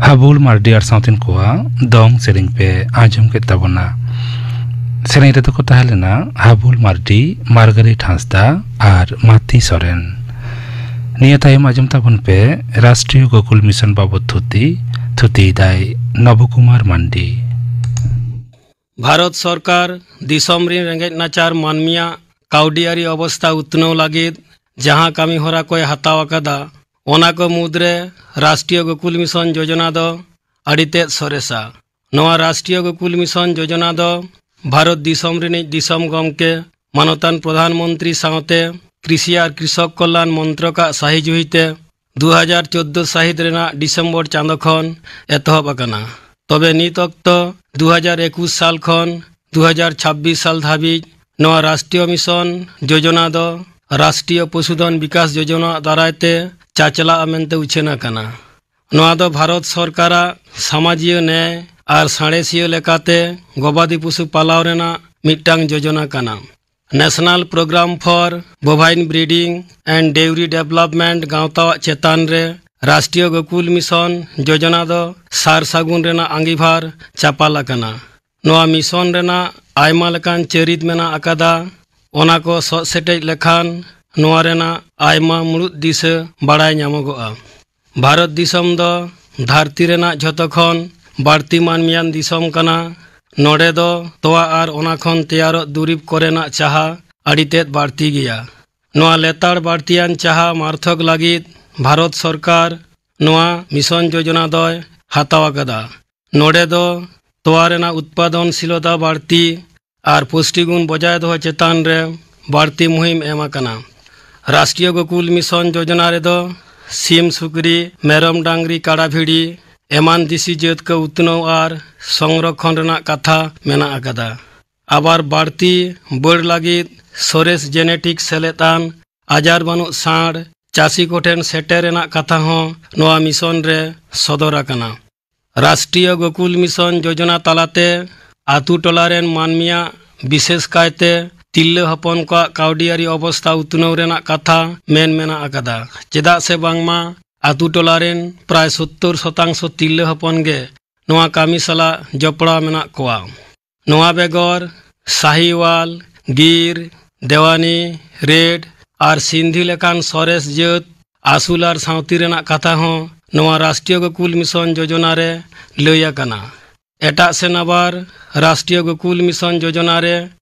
ᱦᱟᱵᱩᱞ ᱢᱟᱨᱰᱤ ᱟᱨ ᱥᱟᱶᱛᱮᱱ ᱠᱚᱣᱟᱜ ᱫᱚᱝ ᱥᱮᱨᱮᱧ ᱯᱮ ᱟᱸᱡᱚᱢ ᱠᱮᱫ ᱛᱟᱵᱚᱱᱟ᱾ ᱥᱮᱨᱮᱧ ᱨᱮᱫᱚ ᱠᱚ ᱛᱟᱦᱮᱸ ᱞᱮᱱᱟ ᱦᱟᱵᱩᱞ ᱢᱟᱨᱰᱤ, ᱢᱟᱨᱜᱟᱨᱮᱴ ᱦᱟᱸᱥᱫᱟ ᱟᱨ ᱢᱟᱛᱤ ᱥᱚᱨᱮᱱ᱾ ᱱᱤᱭᱟᱹ ᱛᱟᱭᱚᱢ ᱟᱸᱡᱚᱢ ᱛᱟᱵᱚᱱ ᱯᱮ ᱨᱟᱥᱴᱨᱤᱭᱚ ᱜᱳᱠᱩᱞ ᱢᱤᱥᱚᱱ ᱵᱟᱵᱚᱛ ᱛᱷᱩᱛᱤ, ᱛᱷᱩᱛᱤᱭᱮᱫᱟᱭ ᱱᱚᱵᱚᱠᱩᱢᱟᱨ ᱢᱟᱱᱰᱤ᱾ ᱵᱷᱟᱨᱚᱛ ᱥᱚᱨᱠᱟᱨ ᱫᱤᱥᱚᱢ ᱨᱤᱱ ᱨᱮᱸᱜᱮᱡ ᱱᱟᱪᱟᱨ ᱢᱟᱹᱱᱢᱤᱭᱟᱜ ᱠᱟᱹᱣᱰᱤᱭᱟᱹᱨᱤ ᱚᱵᱚᱥᱛᱷᱟ ᱩᱛᱱᱟᱹᱣ ᱞᱟᱹᱜᱤᱫ ᱡᱟᱦᱟᱸ ᱠᱟᱹᱢᱤ ᱦᱚᱨᱟ ᱠᱚᱭ ᱦᱟᱛᱟᱣ ᱟᱠᱟᱫᱟ, ᱚᱱᱟ ᱠᱚ ᱢᱩᱫᱽᱨᱮ ᱨᱟᱥᱴᱨᱤᱭᱚ ᱜᱳᱠᱩᱞ ᱢᱤᱥᱚᱱ ᱡᱳᱡᱚᱱᱟ ᱫᱚ ᱟᱹᱰᱤ ᱛᱮᱫ ᱥᱚᱨᱮᱥᱟ᱾ ᱱᱚᱣᱟ ᱨᱟᱥᱴᱨᱤᱭᱚ ᱜᱳᱠᱩᱞ ᱢᱤᱥᱚᱱ ᱡᱳᱡᱚᱱᱟ ᱫᱚ ᱵᱷᱟᱨᱚᱛ ᱫᱤᱥᱚᱢ ᱨᱤᱱᱤᱡ ᱫᱤᱥᱚᱢ ᱜᱚᱢᱠᱮ, ᱢᱟᱱᱚᱛᱟᱱ ᱯᱨᱚᱫᱷᱟᱱ ᱢᱚᱱᱛᱨᱤ ᱥᱟᱶᱛᱮ ᱠᱨᱤᱥᱤ ᱟᱨ ᱠᱨᱤᱥᱚᱠ ᱠᱚᱞᱭᱟᱱ ᱢᱚᱱᱛᱨᱚᱠᱟᱜ ᱥᱟᱹᱦᱤ ᱡᱩᱦᱤᱛᱮ ᱫᱩ ᱦᱟᱡᱟᱨ ᱪᱳᱫᱽᱫᱳ ᱥᱟᱹᱦᱤᱛ ᱨᱮᱱᱟᱜ ᱰᱤᱥᱮᱢᱵᱚᱨ ᱪᱟᱸᱫᱚ ᱠᱷᱚᱱ ᱮᱛᱚᱦᱚᱵ ᱟᱠᱟᱱᱟ᱾ ᱛᱚᱵᱮ ᱱᱤᱛ ᱚᱠᱛᱚ ᱫᱩ ᱦᱟᱡᱟᱨ ᱮᱠᱩᱥ ᱥᱟᱞ ᱠᱷᱚᱱ ᱫᱩ ᱦᱟᱡᱟᱨ ᱪᱷᱟᱵᱵᱤᱥ ᱥᱟᱞ ᱫᱷᱟᱹᱵᱤᱡ ᱱᱚᱣᱟ ᱨᱟᱥᱴᱨᱤᱭᱚ ᱢᱤᱥᱚᱱ ᱡᱳᱡᱚᱱᱟ ᱫᱚ ᱨᱟᱥᱴᱨᱤᱭᱚ ᱯᱚᱥᱩᱫᱷᱚᱱ ᱵᱤᱠᱟᱥ ᱡᱳᱡᱚᱱᱟ ᱫᱟᱨᱟᱭ ᱛᱮ ᱪᱟᱪᱞᱟᱜᱼᱟ ᱢᱮᱱᱛᱮ ᱩᱪᱷᱟᱹᱱ ᱟᱠᱟᱱᱟ᱾ ᱱᱚᱣᱟ ᱫᱚ ᱵᱷᱟᱨᱚᱛ ᱥᱚᱨᱠᱟᱨᱟᱜ ᱥᱟᱢᱟᱡᱤᱭᱟᱹ ᱱᱮᱭ ᱟᱨ ᱥᱟᱬᱮᱥᱤᱭᱟᱹ ᱞᱮᱠᱟᱛᱮ ᱜᱚᱵᱟᱫᱤ ᱯᱚᱥᱩ ᱯᱟᱞᱟᱣ ᱨᱮᱱᱟᱜ ᱢᱤᱫᱴᱟᱝ ᱡᱳᱡᱚᱱᱟ ᱠᱟᱱᱟ᱾ National Program for Bovine Breeding and Dairy Development ᱜᱟᱶᱛᱟᱣᱟᱜ ᱪᱮᱛᱟᱱ ᱨᱮ ᱨᱟᱥᱴᱨᱤᱭᱚ ᱜᱳᱠᱩᱞ ᱢᱤᱥᱚᱱ ᱡᱳᱡᱚᱱᱟ ᱫᱚ ᱥᱟᱨ ᱥᱟᱹᱜᱩᱱ ᱨᱮᱱᱟᱜ ᱟᱸᱜᱤᱵᱷᱟᱨ ᱪᱟᱯᱟᱞ ᱟᱠᱟᱱᱟ᱾ ᱱᱚᱣᱟ ᱢᱤᱥᱚᱱ ᱨᱮᱱᱟᱜ ᱟᱭᱢᱟ ᱞᱮᱠᱟᱱ ᱪᱟᱹᱨᱤᱛ ᱢᱮᱱᱟᱜ ᱟᱠᱟᱫᱟ᱾ ᱚᱱᱟ ᱠᱚ ᱥᱚᱜ ᱥᱮᱴᱮᱡ ᱞᱮᱠᱷᱟᱱ ᱱᱚᱣᱟ ᱨᱮᱱᱟᱜ ᱟᱭᱢᱟ ᱢᱩᱲᱩᱫ ᱫᱤᱥᱟᱹ ᱵᱟᱲᱟᱭ ᱧᱟᱢᱚᱜᱚᱜᱼᱟ᱾ ᱵᱷᱟᱨᱚᱛ ᱫᱤᱥᱚᱢ ᱫᱚ ᱫᱷᱟᱹᱨᱛᱤ ᱨᱮᱱᱟᱜ ᱡᱷᱚᱛᱚ ᱠᱷᱚᱱ ᱵᱟᱹᱲᱛᱤ ᱢᱟᱹᱱᱢᱤᱭᱟᱱ ᱫᱤᱥᱚᱢ ᱠᱟᱱᱟ᱾ ᱱᱚᱰᱮ ᱫᱚ ᱛᱚᱣᱟ ᱟᱨ ᱚᱱᱟ ᱠᱷᱚᱱ ᱛᱮᱭᱟᱨᱚᱜ ᱫᱩᱨᱤᱵ ᱠᱚᱨᱮᱱᱟᱜ ᱪᱟᱦᱟ ᱟᱹᱰᱤ ᱛᱮᱫ ᱵᱟᱹᱲᱛᱤ ᱜᱮᱭᱟ᱾ ᱱᱚᱣᱟ ᱞᱮᱛᱟᱲ ᱵᱟᱹᱲᱛᱤᱭᱟᱱ ᱪᱟᱦᱟ ᱢᱟᱨᱛᱷᱚᱠ ᱞᱟᱹᱜᱤᱫ ᱵᱷᱟᱨᱚᱛ ᱥᱚᱨᱠᱟᱨ ᱱᱚᱣᱟ ᱢᱤᱥᱚᱱ ᱡᱳᱡᱚᱱᱟ ᱫᱚᱭ ᱦᱟᱛᱟᱣ ᱟᱠᱟᱫᱟ᱾ ᱱᱚᱰᱮ ᱫᱚ ᱛᱚᱣᱟ ᱨᱮᱱᱟᱜ ᱩᱛᱯᱟᱫᱚᱱᱥᱤᱞᱚᱛᱟ ᱵᱟᱹᱲᱛᱤ ᱟᱨ ᱯᱩᱥᱴᱤ ᱜᱩᱱ ᱵᱚᱡᱟᱭ ᱫᱚᱦᱚ ᱪᱮᱛᱟᱱ ᱨᱮ ᱵᱟᱹᱲᱛᱤ ᱢᱩᱦᱤᱢ ᱮᱢ ᱟᱠᱟᱱᱟ᱾ ᱨᱟᱥᱴᱨᱤᱭᱚ ᱜᱳᱠᱩᱞ ᱢᱤᱥᱚᱱ ᱡᱳᱡᱚᱱᱟ ᱨᱮᱫᱚ ᱥᱤᱢ, ᱥᱩᱠᱨᱤ, ᱢᱮᱨᱚᱢ, ᱰᱟᱝᱨᱤ, ᱠᱟᱰᱟ, ᱵᱷᱤᱲᱤ ᱮᱢᱟᱱ ᱫᱮᱥᱤ ᱡᱟᱹᱛ ᱠᱚ ᱩᱛᱱᱟᱹᱣ ᱟᱨ ᱥᱚᱝᱨᱚᱠᱷᱚᱱ ᱨᱮᱱᱟᱜ ᱠᱟᱛᱷᱟ ᱢᱮᱱᱟᱜ ᱟᱠᱟᱫᱟ᱾ ᱟᱵᱟᱨ ᱵᱟᱹᱲᱛᱤ ᱵᱟᱹᱲ ᱞᱟᱹᱜᱤᱫ ᱥᱚᱨᱮᱥ ᱡᱮᱱᱮᱴᱤᱠ ᱥᱮᱞᱮᱫ ᱟᱱ ᱟᱡᱟᱨ ᱵᱟᱹᱱᱩᱜ ᱥᱟᱸᱲ ᱪᱟᱹᱥᱤ ᱠᱚᱴᱷᱮᱱ ᱥᱮᱴᱮᱨ ᱨᱮᱱᱟᱜ ᱠᱟᱛᱷᱟ ᱦᱚᱸ ᱱᱚᱣᱟ ᱢᱤᱥᱚᱱ ᱨᱮ ᱥᱚᱫᱚᱨ ᱟᱠᱟᱱᱟ᱾ ᱨᱟᱥᱴᱨᱤᱭᱚ ᱜᱳᱠᱩᱞ ᱢᱤᱥᱚᱱ ᱡᱳᱡᱚᱱᱟ ᱛᱟᱞᱟᱛᱮ ᱟᱛᱳ ᱴᱚᱞᱟ ᱨᱮᱱ ᱢᱟᱹᱱᱢᱤᱭᱟᱜ, ᱵᱤᱥᱮᱥ ᱠᱟᱭᱛᱮ ᱛᱤᱨᱞᱟᱹ ᱦᱚᱯᱚᱱ ᱠᱚᱣᱟᱜ ᱠᱟᱹᱣᱰᱤᱭᱟᱹᱨᱤ ᱚᱵᱚᱥᱛᱷᱟ ᱩᱛᱱᱟᱹᱣ ᱨᱮᱱᱟᱜ ᱠᱟᱛᱷᱟ ᱢᱮᱱ ᱢᱮᱱᱟᱜ ᱟᱠᱟᱫᱟ, ᱪᱮᱫᱟᱜ ᱥᱮ ᱵᱟᱝᱢᱟ ᱟᱛᱳ ᱴᱚᱞᱟ ᱨᱮᱱ ᱯᱨᱟᱭ ᱥᱳᱛᱛᱳᱨ ᱥᱚᱛᱟᱝᱥᱚ ᱛᱤᱨᱞᱟᱹ ᱦᱚᱯᱚᱱ ᱜᱮ ᱱᱚᱣᱟ ᱠᱟᱹᱢᱤ ᱥᱟᱞᱟᱜ ᱡᱚᱯᱲᱟᱣ ᱢᱮᱱᱟᱜ ᱠᱚᱣᱟ᱾ ᱱᱚᱣᱟ ᱵᱮᱜᱚᱨ ᱥᱟᱦᱤᱣᱟᱞ, ᱜᱤᱨ, ᱫᱮᱣᱟᱱᱤ, ᱨᱮᱰ ᱟᱨ ᱥᱤᱱᱫᱷᱤ ᱞᱮᱠᱟᱱ ᱥᱚᱨᱮᱥ ᱡᱟᱹᱛ ᱟᱹᱥᱩᱞ ᱟᱨ ᱥᱟᱶᱛᱤ ᱨᱮᱱᱟᱜ ᱠᱟᱛᱷᱟ ᱦᱚᱸ ᱱᱚᱣᱟ ᱨᱟᱥᱴᱨᱤᱭᱚ ᱜᱳᱠᱩᱞ ᱢᱤᱥᱚᱱ ᱡᱳᱡᱚᱱᱟ ᱨᱮ ᱞᱟᱹᱭ ᱟᱠᱟᱱᱟ᱾ ᱮᱴᱟᱜ ᱥᱮᱱ ᱟᱵᱟᱨ ᱨᱟᱥᱴᱨᱤᱭᱚ ᱜᱳᱠᱩᱞ ᱢᱤᱥᱚᱱ ᱡᱳᱡᱚᱱᱟ ᱨᱮ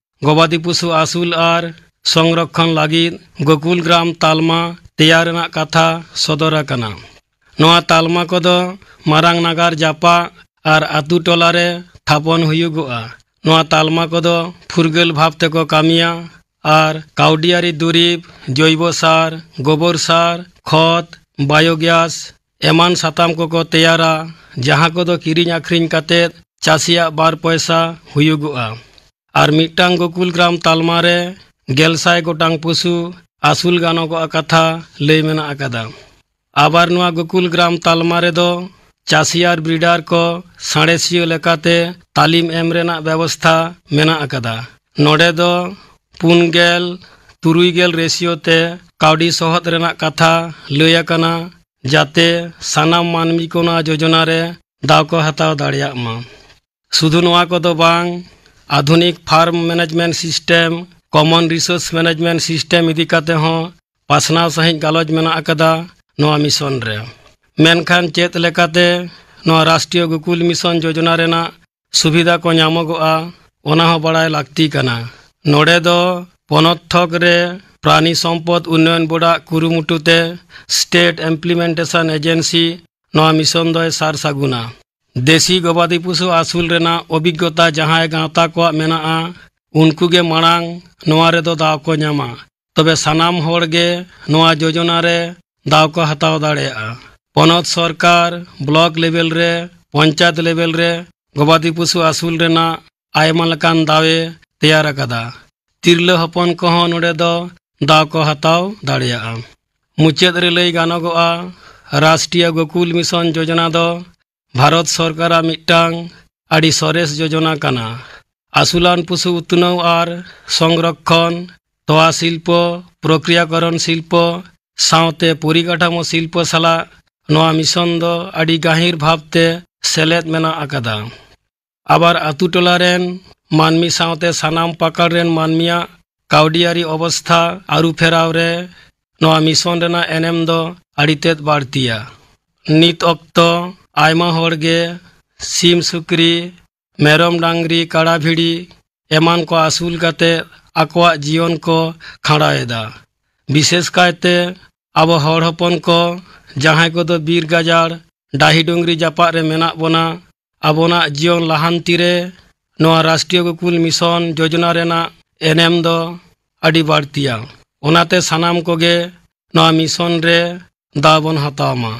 ᱜᱚᱵᱟᱫᱤ ᱯᱚᱥᱩ ᱟᱹᱥᱩᱞ ᱟᱨ ᱥᱚᱝᱨᱚᱠᱷᱚᱱ ᱞᱟᱹᱜᱤᱫ ᱜᱳᱠᱩᱞ ᱜᱨᱟᱢ ᱛᱟᱞᱢᱟ ᱛᱮᱭᱟᱨ ᱨᱮᱱᱟᱜ ᱠᱟᱛᱷᱟ ᱥᱚᱫᱚᱨ ᱟᱠᱟᱱᱟ᱾ ᱱᱚᱣᱟ ᱛᱟᱞᱢᱟ ᱠᱚᱫᱚ ᱢᱟᱨᱟᱝ ᱱᱟᱜᱟᱨ ᱡᱟᱯᱟᱜ ᱟᱨ ᱟᱛᱳ ᱴᱚᱞᱟ ᱨᱮ ᱛᱷᱟᱯᱚᱱ ᱦᱩᱭᱩᱜᱚᱜᱼᱟ᱾ ᱱᱚᱣᱟ ᱛᱟᱞᱢᱟ ᱠᱚᱫᱚ ᱯᱷᱩᱨᱜᱟᱹᱞ ᱵᱷᱟᱵᱽ ᱛᱮᱠᱚ ᱠᱟᱹᱢᱤᱭᱟ ᱟᱨ ᱠᱟᱹᱣᱰᱤᱭᱟᱹᱨᱤ ᱫᱩᱨᱤᱵᱽ, ᱡᱚᱭᱵᱚ ᱥᱟᱨ, ᱜᱳᱵᱚᱨ ᱥᱟᱨ, ᱠᱷᱚᱛ, ᱵᱟᱭᱳᱜᱮᱥ ᱮᱢᱟᱱ ᱥᱟᱛᱟᱢ ᱠᱚᱠᱚ ᱛᱮᱭᱟᱨᱟ, ᱡᱟᱦᱟᱸ ᱠᱚᱫᱚ ᱠᱤᱨᱤᱧ ᱟᱹᱠᱷᱨᱤᱧ ᱠᱟᱛᱮᱫ ᱪᱟᱹᱥᱤᱭᱟᱜ ᱵᱟᱨ ᱯᱚᱭᱥᱟ ᱦᱩᱭᱩᱜᱚᱜᱼᱟ᱾ ᱟᱨ ᱢᱤᱫᱴᱟᱝ ᱜᱳᱠᱩᱞ ᱜᱨᱟᱢ ᱛᱟᱞᱢᱟ ᱨᱮ ᱜᱮᱞ ᱥᱟᱭ ᱜᱚᱴᱟᱝ ᱯᱚᱥᱩ ᱟᱹᱥᱩᱞ ᱜᱟᱱᱚᱜᱚᱜᱼᱟ ᱠᱟᱛᱷᱟ ᱞᱟᱹᱭ ᱢᱮᱱᱟᱜ ᱟᱠᱟᱫᱟ᱾ ᱟᱵᱟᱨ ᱱᱚᱣᱟ ᱜᱳᱠᱩᱞ ᱜᱨᱟᱢ ᱛᱟᱞᱢᱟ ᱨᱮᱫᱚ ᱪᱟᱹᱥᱤ ᱟᱨ ᱵᱨᱤᱰᱟᱨ ᱠᱚ ᱥᱟᱬᱮᱥᱤᱭᱟᱹ ᱞᱮᱠᱟᱛᱮ ᱛᱟᱹᱞᱤᱢ ᱮᱢ ᱨᱮᱱᱟᱜ ᱵᱮᱵᱚᱥᱛᱷᱟ ᱢᱮᱱᱟᱜ ᱟᱠᱟᱫᱟ᱾ ᱱᱚᱰᱮ ᱫᱚ ᱯᱩᱱ ᱜᱮᱞ ᱛᱩᱨᱩᱭ ᱜᱮᱞ ᱨᱮᱥᱤᱭᱳ ᱛᱮ ᱠᱟᱹᱣᱰᱤ ᱥᱚᱦᱚᱫ ᱨᱮᱱᱟᱜ ᱠᱟᱛᱷᱟ ᱞᱟᱹᱭ ᱟᱠᱟᱱᱟ, ᱡᱟᱛᱮ ᱥᱟᱱᱟᱢ ᱢᱟᱹᱱᱢᱤ ᱠᱚ ᱱᱚᱣᱟ ᱡᱳᱡᱚᱱᱟ ᱨᱮ ᱫᱟᱣ ᱠᱚ ᱦᱟᱛᱟᱣ ᱫᱟᱲᱮᱭᱟᱜ ᱢᱟ᱾ ᱥᱩᱫᱷᱩ ᱱᱚᱣᱟ ᱠᱚᱫᱚ ᱵᱟᱝ, ᱟᱫᱷᱩᱱᱤᱠ farm management system, common resource management system ᱤᱫᱤ ᱠᱟᱛᱮ ᱦᱚᱸ ᱯᱟᱥᱱᱟᱣ ᱥᱟᱹᱦᱤᱡ ᱜᱟᱞᱚᱪ ᱢᱮᱱᱟᱜ ᱟᱠᱟᱫᱟ ᱱᱚᱣᱟ ᱢᱤᱥᱚᱱ ᱨᱮ᱾ ᱢᱮᱱᱠᱷᱟᱱ ᱪᱮᱫ ᱞᱮᱠᱟᱛᱮ ᱱᱚᱣᱟ ᱨᱟᱥᱴᱨᱤᱭᱚ ᱜᱳᱠᱩᱞ ᱢᱤᱥᱚᱱ ᱡᱳᱡᱚᱱᱟ ᱨᱮᱱᱟᱜ ᱥᱩᱵᱤᱫᱷᱟ ᱠᱚ ᱧᱟᱢᱚᱜᱚᱜᱼᱟ, ᱚᱱᱟ ᱦᱚᱸ ᱵᱟᱲᱟᱭ ᱞᱟᱹᱠᱛᱤ ᱠᱟᱱᱟ᱾ ᱱᱚᱰᱮ ᱫᱚ ᱯᱚᱱᱚᱛ ᱛᱷᱚᱠ ᱨᱮ ᱯᱨᱟᱱᱤ ᱥᱚᱢᱯᱚᱫ ᱩᱱᱱᱚᱭᱚᱱ ᱵᱳᱨᱰᱟᱜ ᱠᱩᱨᱩᱢᱩᱴᱩ ᱛᱮ ᱥᱴᱮᱴ ᱤᱢᱯᱞᱤᱢᱮᱱᱴᱮᱥᱚᱱ ᱮᱡᱮᱱᱥᱤ ᱱᱚᱣᱟ ᱢᱤᱥᱚᱱ ᱫᱚᱭ ᱥᱟᱨ ᱥᱟᱹᱜᱩᱱᱟ᱾ ᱫᱮᱥᱤ ᱜᱚᱵᱟᱫᱤ ᱯᱚᱥᱩ ᱟᱹᱥᱩᱞ ᱨᱮᱱᱟᱜ ᱚᱵᱷᱤᱜᱽᱜᱚᱛᱟ ᱡᱟᱦᱟᱸᱭ ᱜᱟᱶᱛᱟ ᱠᱚᱣᱟᱜ ᱢᱮᱱᱟᱜᱼᱟ, ᱩᱱᱠᱩ ᱜᱮ ᱢᱟᱲᱟᱝ ᱱᱚᱣᱟ ᱨᱮᱫᱚ ᱫᱟᱣ ᱠᱚ ᱧᱟᱢᱟ᱾ ᱛᱚᱵᱮ ᱥᱟᱱᱟᱢ ᱦᱚᱲ ᱜᱮ ᱱᱚᱣᱟ ᱡᱳᱡᱚᱱᱟ ᱨᱮ ᱫᱟᱣ ᱠᱚ ᱦᱟᱛᱟᱣ ᱫᱟᱲᱮᱭᱟᱜᱼᱟ᱾ ᱯᱚᱱᱚᱛ ᱥᱚᱨᱠᱟᱨ, ᱵᱞᱚᱠ ᱞᱮᱵᱮᱞ ᱨᱮ, ᱯᱚᱧᱪᱟᱭᱮᱛ ᱞᱮᱵᱮᱞ ᱨᱮ ᱜᱚᱵᱟᱫᱤ ᱯᱚᱥᱩ ᱟᱹᱥᱩᱞ ᱨᱮᱱᱟᱜ ᱟᱭᱢᱟ ᱞᱮᱠᱟᱱ ᱫᱟᱣᱮ ᱛᱮᱭᱟᱨ ᱟᱠᱟᱫᱟ᱾ ᱛᱤᱨᱞᱟᱹ ᱦᱚᱯᱚᱱ ᱠᱚᱦᱚᱸ ᱱᱚᱰᱮ ᱫᱚ ᱫᱟᱣ ᱠᱚ ᱦᱟᱛᱟᱣ ᱫᱟᱲᱮᱭᱟᱜᱼᱟ᱾ ᱢᱩᱪᱟᱹᱫ ᱨᱮ ᱞᱟᱹᱭ ᱜᱟᱱᱚᱜᱚᱜᱼᱟ, ᱨᱟᱥᱴᱨᱤᱭᱚ ᱜᱳᱠᱩᱞ ᱢᱤᱥᱚᱱ ᱡᱳᱡᱚᱱᱟ ᱫᱚ ᱵᱷᱟᱨᱚᱛ ᱥᱚᱨᱠᱟᱨᱟᱜ ᱢᱤᱫᱴᱟᱝ ᱟᱹᱰᱤ ᱥᱚᱨᱮᱥ ᱡᱳᱡᱚᱱᱟ ᱠᱟᱱᱟ᱾ ᱟᱹᱥᱩᱞᱟᱱ ᱯᱚᱥᱩ ᱩᱛᱱᱟᱹᱣ ᱟᱨ ᱥᱚᱝᱨᱚᱠᱷᱚᱱ, ᱛᱚᱣᱟ ᱥᱤᱞᱯᱚ, ᱯᱨᱚᱠᱨᱤᱭᱟᱠᱚᱨᱚᱱ ᱥᱤᱞᱯᱚ ᱥᱟᱶᱛᱮ ᱯᱚᱨᱤᱠᱟᱴᱷᱟᱢᱳ ᱥᱤᱞᱯᱚ ᱥᱟᱞᱟᱜ ᱱᱚᱣᱟ ᱢᱤᱥᱚᱱ ᱫᱚ ᱟᱹᱰᱤ ᱜᱟᱹᱦᱤᱨ ᱵᱷᱟᱵᱽᱛᱮ ᱥᱮᱞᱮᱫ ᱢᱮᱱᱟᱜ ᱟᱠᱟᱫᱟ᱾ ᱟᱵᱟᱨ ᱟᱛᱩ ᱴᱚᱞᱟ ᱨᱮᱱ ᱢᱟᱹᱱᱢᱤ ᱥᱟᱶᱛᱮ ᱥᱟᱱᱟᱢ ᱯᱟᱠᱟᱲ ᱨᱮᱱ ᱢᱟᱹᱱᱢᱤᱭᱟᱜ ᱠᱟᱹᱣᱰᱤᱭᱟᱹᱨᱤ ᱚᱵᱚᱥᱛᱷᱟ ᱟᱹᱨᱩ ᱯᱷᱮᱨᱟᱣ ᱨᱮ ᱱᱚᱣᱟ ᱢᱤᱥᱚᱱ ᱨᱮᱱᱟᱜ ᱮᱱᱮᱢ ᱫᱚ ᱟᱹᱰᱤ ᱛᱮᱫ ᱵᱟᱹᱲᱛᱤᱭᱟ᱾ ᱱᱤᱛ ᱚᱠᱛᱚ ᱟᱭᱢᱟ ᱦᱚᱲ ᱜᱮ ᱥᱤᱢ ᱥᱩᱠᱨᱤ, ᱢᱮᱨᱚᱢ ᱰᱟᱝᱨᱤ, ᱠᱟᱲᱟ ᱵᱷᱤᱲᱤ ᱮᱢᱟᱱ ᱠᱚ ᱟᱹᱥᱩᱞ ᱠᱟᱛᱮ ᱟᱠᱚᱣᱟᱜ ᱡᱤᱭᱚᱱ ᱠᱚ ᱠᱷᱟᱸᱰᱟᱣ ᱮᱫᱟ᱾ ᱵᱤᱥᱮᱥ ᱠᱟᱭᱛᱮ ᱟᱵᱚ ᱦᱚᱲ ᱦᱚᱯᱚᱱ ᱠᱚ ᱡᱟᱦᱟᱸᱭ ᱠᱚᱫᱚ ᱵᱤᱨ ᱜᱟᱡᱟᱲ, ᱰᱟᱹᱦᱤ ᱰᱩᱝᱨᱤ ᱡᱟᱯᱟᱜ ᱨᱮ ᱢᱮᱱᱟᱜ ᱵᱚᱱᱟ, ᱟᱵᱚᱱᱟᱜ ᱡᱤᱭᱚᱱ ᱞᱟᱦᱟᱱᱛᱤ ᱨᱮ ᱱᱚᱣᱟ ᱨᱟᱥᱴᱨᱤᱭᱚ ᱜᱳᱠᱩᱞ ᱢᱤᱥᱚᱱ ᱡᱳᱡᱚᱱᱟ ᱨᱮᱱᱟᱜ ᱮᱱᱮᱢ ᱫᱚ ᱟᱹᱰᱤ ᱵᱟᱹᱲᱛᱤᱭᱟ᱾ ᱚᱱᱟᱛᱮ ᱥᱟᱱᱟᱢ ᱠᱚᱜᱮ ᱱᱚᱣᱟ ᱢᱤᱥᱚᱱ ᱨᱮ ᱫᱟᱣ ᱵᱚᱱ ᱦᱟᱛᱟᱣ ᱢᱟ᱾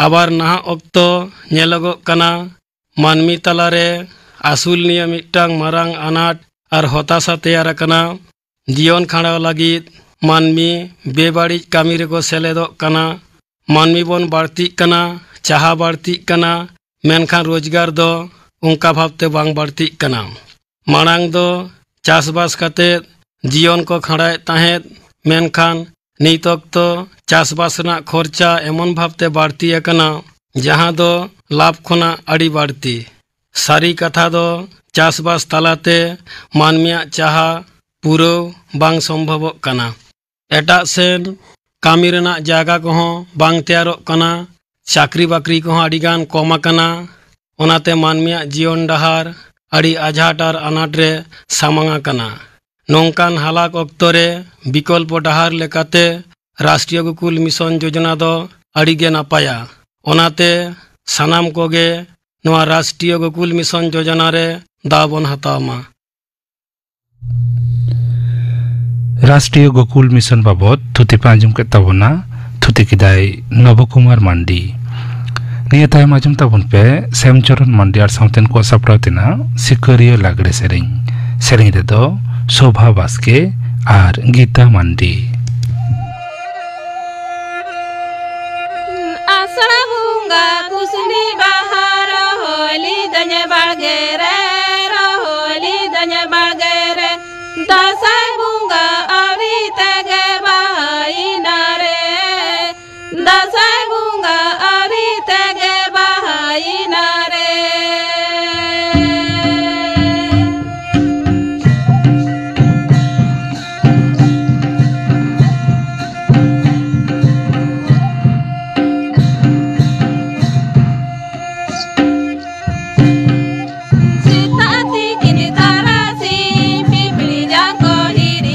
ᱟᱵᱟᱨ ᱱᱟᱦᱟᱜ ᱚᱠᱛᱚ ᱧᱮᱞᱚᱜᱚᱜ ᱠᱟᱱᱟ, ᱢᱟᱹᱱᱢᱤ ᱛᱟᱞᱟᱨᱮ ᱟᱹᱥᱩᱞ ᱱᱤᱭᱟᱹ ᱢᱤᱫᱴᱟᱝ ᱢᱟᱨᱟᱝ ᱟᱱᱟᱴ ᱟᱨ ᱦᱚᱛᱟᱥᱟ ᱛᱮᱭᱟᱨ ᱟᱠᱟᱱᱟ᱾ ᱡᱤᱭᱚᱱ ᱠᱷᱟᱸᱰᱟᱣ ᱞᱟᱹᱜᱤᱫ ᱢᱟᱹᱱᱢᱤ ᱵᱮᱵᱟᱹᱲᱤᱡ ᱠᱟᱹᱢᱤ ᱨᱮᱠᱚ ᱥᱮᱞᱮᱫᱚᱜ ᱠᱟᱱᱟ᱾ ᱢᱟᱹᱱᱢᱤ ᱵᱚᱱ ᱵᱟᱹᱲᱛᱤᱜ ᱠᱟᱱᱟ, ᱪᱟᱦᱟ ᱵᱟᱹᱲᱛᱤᱜ ᱠᱟᱱᱟ, ᱢᱮᱱᱠᱷᱟᱱ ᱨᱳᱡᱽᱜᱟᱨ ᱫᱚ ᱚᱱᱠᱟ ᱵᱷᱟᱵᱽᱛᱮ ᱵᱟᱝ ᱵᱟᱹᱲᱛᱤᱜ ᱠᱟᱱᱟ᱾ ᱢᱟᱲᱟᱝ ᱫᱚ ᱪᱟᱥᱵᱟᱥ ᱠᱟᱛᱮ ᱡᱤᱭᱚᱱ ᱠᱚ ᱠᱷᱟᱸᱰᱟᱣᱮᱫ ᱛᱟᱦᱮᱸᱫ, ᱢᱮᱱᱠᱷᱟᱱ ᱱᱤᱛ ᱚᱠᱛᱚ ᱪᱟᱥᱵᱟᱥ ᱨᱮᱱᱟᱜ ᱠᱷᱚᱨᱪᱟ ᱮᱢᱚᱱ ᱵᱷᱟᱵᱽᱛᱮ ᱵᱟᱹᱲᱛᱤ ᱟᱠᱟᱱᱟ, ᱡᱟᱦᱟᱸ ᱫᱚ ᱞᱟᱵᱷ ᱠᱷᱚᱱᱟᱜ ᱟᱹᱰᱤ ᱵᱟᱹᱲᱛᱤ᱾ ᱥᱟᱹᱨᱤ ᱠᱟᱛᱷᱟ ᱫᱚ, ᱪᱟᱥᱵᱟᱥ ᱛᱟᱞᱟᱛᱮ ᱢᱟᱹᱱᱢᱤᱭᱟᱜ ᱪᱟᱦᱟ ᱯᱩᱨᱟᱹᱣ ᱵᱟᱝ ᱥᱚᱢᱵᱷᱚᱵᱚᱜ ᱠᱟᱱᱟ᱾ ᱮᱴᱟᱜ ᱥᱮᱱ ᱠᱟᱹᱢᱤ ᱨᱮᱱᱟᱜ ᱡᱟᱭᱜᱟ ᱠᱚᱦᱚᱸ ᱵᱟᱝ ᱛᱮᱭᱟᱨᱚᱜ ᱠᱟᱱᱟ᱾ ᱪᱟᱹᱠᱨᱤ ᱵᱟᱹᱠᱨᱤ ᱠᱚᱦᱚᱸ ᱟᱹᱰᱤᱜᱟᱱ ᱠᱚᱢ ᱟᱠᱟᱱᱟ᱾ ᱚᱱᱟᱛᱮ ᱢᱟᱹᱱᱢᱤᱭᱟᱜ ᱡᱤᱭᱚᱱ ᱰᱟᱦᱟᱨ ᱟᱹᱰᱤ ᱟᱡᱷᱟᱴ ᱟᱨ ᱟᱱᱟᱴ ᱨᱮ ᱥᱟᱢᱟᱝ ᱟᱠᱟᱱᱟ᱾ ᱱᱚᱝᱠᱟᱱ ᱦᱟᱞᱟᱠ ᱚᱠᱛᱚ ᱨᱮ ᱵᱤᱠᱚᱞᱯᱚ ᱰᱟᱦᱟᱨ ᱞᱮᱠᱟᱛᱮ ᱨᱟᱥᱴᱨᱤᱭᱚ ᱜᱳᱠᱩᱞ ᱢᱤᱥᱚᱱ ᱡᱳᱡᱚᱱᱟ ᱫᱚ ᱟᱹᱰᱤ ᱜᱮ ᱱᱟᱯᱟᱭᱟ᱾ ᱚᱱᱟᱛᱮ ᱥᱟᱱᱟᱢ ᱠᱚᱜᱮ ᱱᱚᱣᱟ ᱨᱟᱥᱴᱨᱤᱭᱚ ᱜᱳᱠᱩᱞ ᱢᱤᱥᱚᱱ ᱡᱳᱡᱚᱱᱟ ᱨᱮ ᱫᱟᱣ ᱵᱚᱱ ᱦᱟᱛᱟᱣ ᱢᱟ᱾ ᱨᱟᱥᱴᱨᱤᱭᱚ ᱜᱳᱠᱩᱞ ᱢᱤᱥᱚᱱ ᱵᱟᱵᱚᱛ ᱛᱷᱩᱛᱤ ᱯᱮ ᱟᱸᱡᱚᱢ ᱠᱮᱫ ᱛᱟᱵᱚᱱᱟ᱾ ᱛᱷᱩᱛᱤ ᱠᱮᱫᱟᱭ ᱱᱚᱵᱚ ᱠᱩᱢᱟᱨ ᱢᱟᱱᱰᱤ᱾ ᱱᱤᱭᱟᱹ ᱛᱟᱭᱚᱢ ᱟᱸᱡᱚᱢ ᱛᱟᱵᱚᱱ ᱯᱮ ᱥᱮᱢᱪᱚᱨᱚᱱ ᱢᱟᱱᱰᱤ ᱟᱨ ᱥᱟᱶᱛᱮᱱ ᱠᱚᱣᱟᱜ ᱥᱟᱯᱲᱟᱣ ᱛᱮᱱᱟᱜ ᱥᱤᱠᱟᱹᱨᱤᱭᱟᱹ ᱞᱟᱜᱽᱲᱮ ᱥᱮᱨᱮᱧ᱾ ᱥᱮᱨᱮᱧ ᱨᱮᱫᱚ ᱥᱳᱵᱷᱟ ᱵᱟᱥᱠᱮ ᱟᱨ ᱜᱤᱛᱟ ᱢᱟᱱᱰᱤ᱾ ᱟᱥᱟᱲ ᱵᱚᱸᱜᱟ ᱠᱩᱥᱱᱤ ᱵᱟᱦᱟ ᱨᱚᱦᱚᱭ ᱞᱤᱫᱟᱹᱧ ᱵᱟᱲᱜᱮ ᱨᱮ, ᱨᱚᱦᱚᱭ ᱞᱤᱫᱟᱹᱧ ᱵᱟᱲᱜᱮ ᱨᱮ᱾ ᱫᱟᱸᱥᱟᱭ ᱵᱚᱸᱜᱟ ᱟᱹᱣᱨᱤ ᱛᱮᱜᱮ ᱵᱟᱦᱟᱭᱮᱱᱟ ᱨᱮ, ᱫᱟᱸᱥᱟᱭ ᱵᱚᱸᱜᱟ ᱟᱹᱣᱨᱤ ᱛᱮᱜᱮ ᱵᱟᱦᱟᱭᱮᱱᱟ ᱨᱮ᱾ ᱥᱮᱛᱟᱜ ᱛᱤᱠᱤᱱ ᱛᱟᱨᱟᱥᱤᱧ ᱯᱤᱯᱤᱲᱤ ᱡᱟᱝ ᱠᱚ ᱦᱤᱨᱤ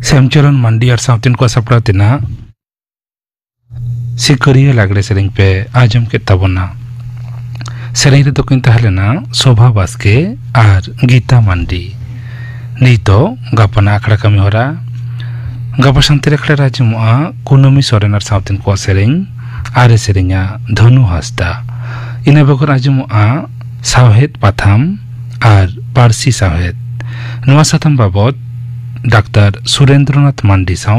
ᱥᱮᱢᱪᱚᱨᱚᱱ ᱢᱟᱱᱰᱤ ᱟᱨ ᱥᱟᱶᱛᱮᱱ ᱠᱚᱣᱟᱜ ᱥᱟᱯᱲᱟᱣ ᱛᱮᱱᱟᱜ ᱥᱤᱠᱟᱹᱨᱤᱭᱟᱹ ᱞᱟᱜᱽᱲᱮ ᱥᱮᱨᱮᱧ ᱯᱮ ᱟᱸᱡᱚᱢ ᱠᱮᱫ ᱛᱟᱵᱚᱱᱟ᱾ ᱥᱮᱨᱮᱧ ᱨᱮᱫᱚ ᱠᱤᱱ ᱛᱟᱦᱮᱸ ᱞᱮᱱᱟ ᱥᱳᱵᱷᱟ ᱵᱟᱥᱠᱮ ᱟᱨ ᱜᱤᱛᱟ ᱢᱟᱱᱰᱤ᱾ ᱱᱤᱛᱚᱜ ᱜᱟᱯᱟᱱᱟᱜ ᱟᱠᱷᱲᱟ ᱠᱟᱹᱢᱤ ᱦᱚᱨᱟ᱾ ᱜᱟᱯᱟ ᱥᱟᱱᱛᱟᱲᱤ ᱟᱠᱷᱲᱟ ᱨᱮ ᱟᱸᱡᱚᱢᱚᱜᱼᱟ ᱠᱩᱱᱟᱹᱢᱤ ᱥᱚᱨᱮᱱ ᱟᱨ ᱥᱟᱶᱛᱮᱱ ᱠᱚᱣᱟᱜ ᱥᱮᱨᱮᱧ, ᱟᱨᱮ ᱥᱮᱨᱮᱧᱟ ᱫᱷᱚᱱᱩ ᱦᱟᱸᱥᱫᱟ᱾ ᱤᱱᱟᱹ ᱵᱮᱜᱚᱨ ᱟᱸᱡᱚᱢᱚᱜᱼᱟ ᱥᱟᱶᱦᱮᱫ ᱯᱟᱛᱷᱟᱢ ᱟᱨ ᱯᱟᱹᱨᱥᱤ ᱥᱟᱶᱦᱮᱫ᱾ ᱱᱚᱣᱟ ᱥᱟᱛᱟᱢ ᱵᱟᱵᱚᱛ ᱰᱟᱠᱛᱟᱨ ᱥᱩᱨᱮᱱᱫᱨᱚᱱᱟᱛᱷ ᱢᱟᱱᱰᱤ ᱥᱟᱶ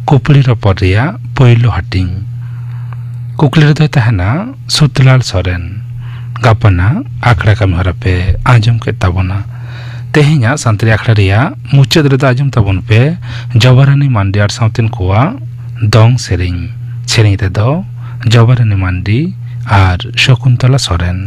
ᱠᱩᱠᱞᱤ ᱨᱚᱯᱚᱲ ᱨᱮᱭᱟᱜ ᱯᱳᱭᱞᱳ ᱦᱟᱹᱴᱤᱧ᱾ ᱠᱩᱠᱞᱤ ᱨᱮᱫᱚᱭ ᱛᱟᱦᱮᱱᱟ ᱥᱩᱛᱞᱟᱞ ᱥᱚᱨᱮᱱ᱾ ᱜᱟᱯᱟᱱᱟᱜ ᱟᱠᱷᱲᱟ ᱠᱟᱹᱢᱤ ᱦᱚᱨᱟ ᱯᱮ ᱟᱸᱡᱚᱢ ᱠᱮᱫ ᱛᱟᱵᱚᱱᱟ᱾ ᱛᱮᱦᱮᱧᱟᱜ ᱥᱟᱱᱛᱟᱲᱤ ᱟᱠᱷᱲᱟ ᱨᱮᱭᱟᱜ ᱢᱩᱪᱟᱹᱫ ᱨᱮᱫᱚ ᱟᱸᱡᱚᱢ ᱛᱟᱵᱚᱱ ᱯᱮ ᱡᱚᱵᱟᱨᱟᱱᱤ ᱢᱟᱱᱰᱤ ᱟᱨ ᱥᱟᱶᱛᱮᱱ ᱠᱚᱣᱟᱜ ᱫᱚᱝ ᱥᱮᱨᱮᱧ᱾ ᱥᱮᱨᱮᱧ ᱨᱮᱫᱚ ᱡᱚᱵᱟᱨᱟᱱᱤ ᱢᱟᱱᱰᱤ ᱟᱨ ᱥᱚᱠᱩᱱᱛᱚᱞᱟ ᱥᱚᱨᱮᱱ᱾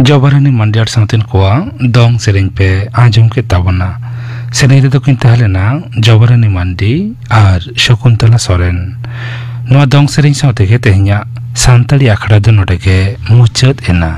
ᱡᱚᱵᱟᱨᱟᱱᱤ ᱢᱟᱱᱰᱤ ᱟᱨ ᱥᱟᱶᱛᱮᱱ ᱠᱚᱣᱟᱜ ᱫᱚᱝ ᱥᱮᱨᱮᱧ ᱯᱮ ᱟᱸᱡᱚᱢ ᱠᱮᱫ ᱛᱟᱵᱚᱱᱟ᱾ ᱥᱮᱨᱮᱧ ᱨᱮᱫᱚ ᱠᱤᱱ ᱛᱟᱦᱮᱸ ᱞᱮᱱᱟ ᱡᱚᱵᱟᱨᱟᱱᱤ ᱢᱟᱱᱰᱤ ᱟᱨ ᱥᱚᱠᱩᱱᱛᱚᱞᱟ ᱥᱚᱨᱮᱱ᱾ ᱱᱚᱣᱟ ᱫᱚᱝ ᱥᱮᱨᱮᱧ ᱥᱟᱶ ᱛᱮᱜᱮ ᱛᱮᱦᱮᱧᱟᱜ ᱥᱟᱱᱛᱟᱲᱤ ᱟᱠᱷᱲᱟ ᱫᱚ ᱱᱚᱰᱮ ᱜᱮ ᱢᱩᱪᱟᱹᱫ ᱮᱱᱟ᱾